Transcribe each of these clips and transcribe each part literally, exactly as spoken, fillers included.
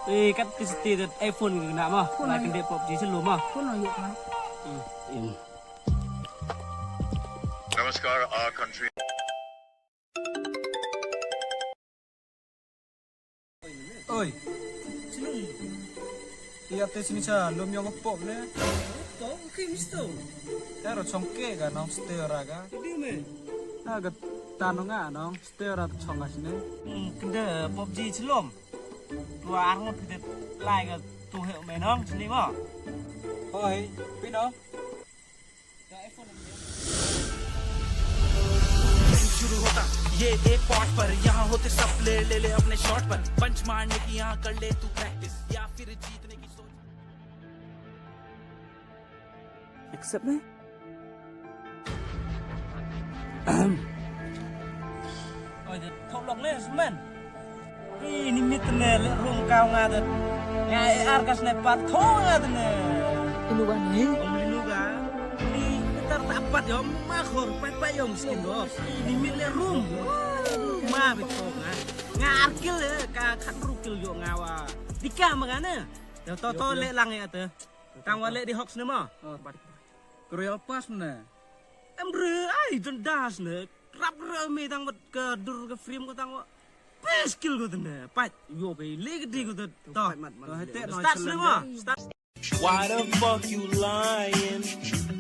Eh, kat te siti dat iPhone kena ma. Phone lai ai. Kende pop ji selu ma. Phone ai ma. Hmm. Namaskar, our country. Oi. Sini. Ïa te sini sa lum yong pop ne. Pop ke misto. Ero chongke ga nong stera ga. Di me. Aga tanong nga nong stera chong ga sini. Hmm, kende pop ji selom. Tua arngut kete lai ga tu he me nong sini mo. Oi, pino. शुरू होता ये एक पॉट पर, यहाँ होते सब प्लेयर ले ले अपने शॉट पर, पंच मारने की यहाँ कर ले तू प्रैक्टिस या फिर जीतने की सोच। Accept ne? Oi, de thok lok ne smen. Ih, ni mit ne le rung kau nga de. Nga e ar kas ne pat thong nga de ne. Inu ga ne? Ong inu ga. Ni tar ta pat yom ma khor pat pat yom skin do. Ih, ni mit le rung. Ma bit thong nga. Nga ar kil le ka khat ru kil yo nga wa. Dika ma ga ne. Yo to to le lang ya te. Tang wa le di hoks ne ma. Kru ya pas ne. Em re ai dan das ne. Rap re me tang wat ka dur ka frame ko tang wa. Pes kil ko tene. Pat yo be le di ko to. Pat mat mat. Start ne ma. Start. Why the fuck you lying?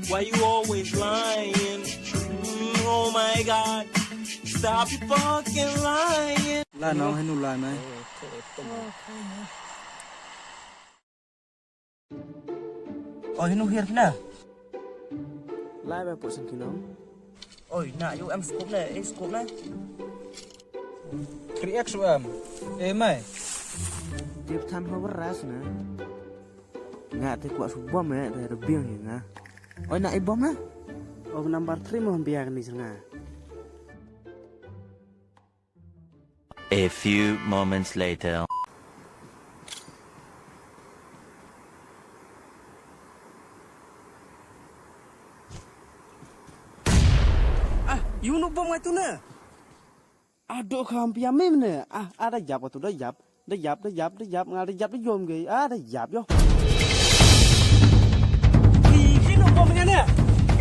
Why you always lying? Mm, oh my God. Stop your fucking lying. La no henu la na. Oi, henu hiar kena. Lai ba pok sangkino. Oi, na, yu em scoop ne, eh, scoop ne. Three X em. Eh, mai. Tip than ho beras na. Nga te kuat su bom eh, te rebiang ya nga. Oi, na i bom na. Oh, number three mo biar ni nga. A few moments later. Ah, yu nuk bom ngai tu ne. Aduh, kham pia mim ne. Ah, ada jap tu, da jap. Da jap, da jap, da jap, ngal da jap, da jom ge. Ah, da jap yo. Ih, ki nuk bom ngai ne.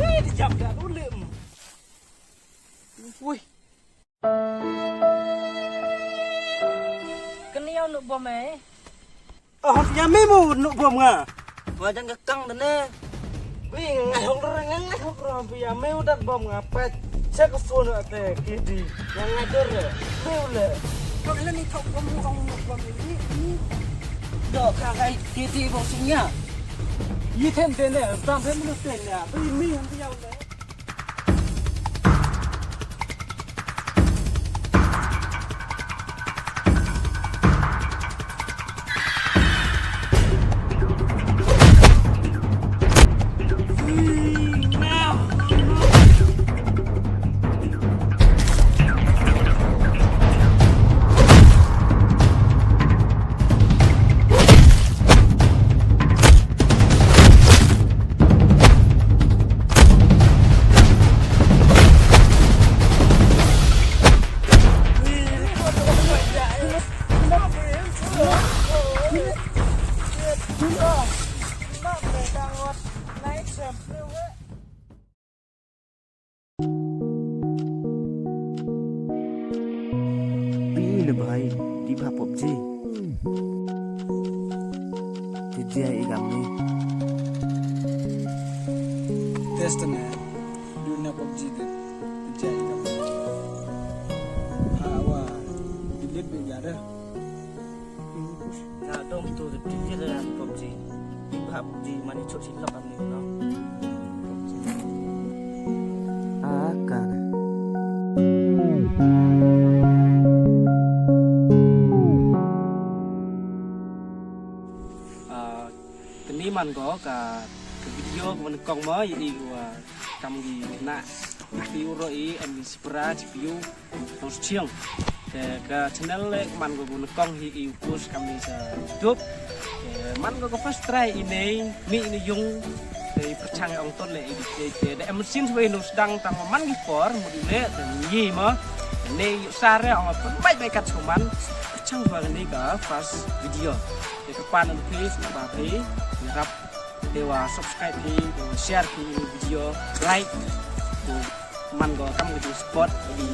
Ih, da jap da ulim. Wih. Kani ïa u nuk bom eh. Oh, ïa me mo nuk bom nga. Wa jang ka kang dane. Bi ngai hok dor ngai hok dor bi ïa me u dat bom nga pet. Check phone ate kidi. Nga ngai dor. Me u le. Kau le ni thok bom u ong nuk bom ni. Do ka kai kidi bom sing ya. Yi them dane, tam them nuk dane. Bi mi hon bi ïa u le. Phi ne bhai, di bha PUBG. Te jia i gam ni. Test ne, du ne PUBG de. Te jia i gam ni. Ha wa, delete be ga de. Nga dom tu de phi le PUBG. Phi bha PUBG mani chot si lok am ni no. Akan. Ah, kani man ko ka, ka video ko man kong mo i, i wa kam gi na. Phi u ro i em gi spra phi u. Nong Schiang. Te ka channel le man ko gu nyngkong hi i post kam ni sa YouTube. Te man ko ko first try i nei mi i nei yung. Te i pyrchang ong ton le i te te da em sin wei nong sdang tang man ki por mu di le te ngi ma. Te Nei ïa sar re ong pynbeit beit kat shuh man. Kchang ba kane ka first video. Te ka pan phi sngewbha phi ïarap te wa subscribe phi, te wa share phi video, like. Te man ko kam ka jingsupport phi.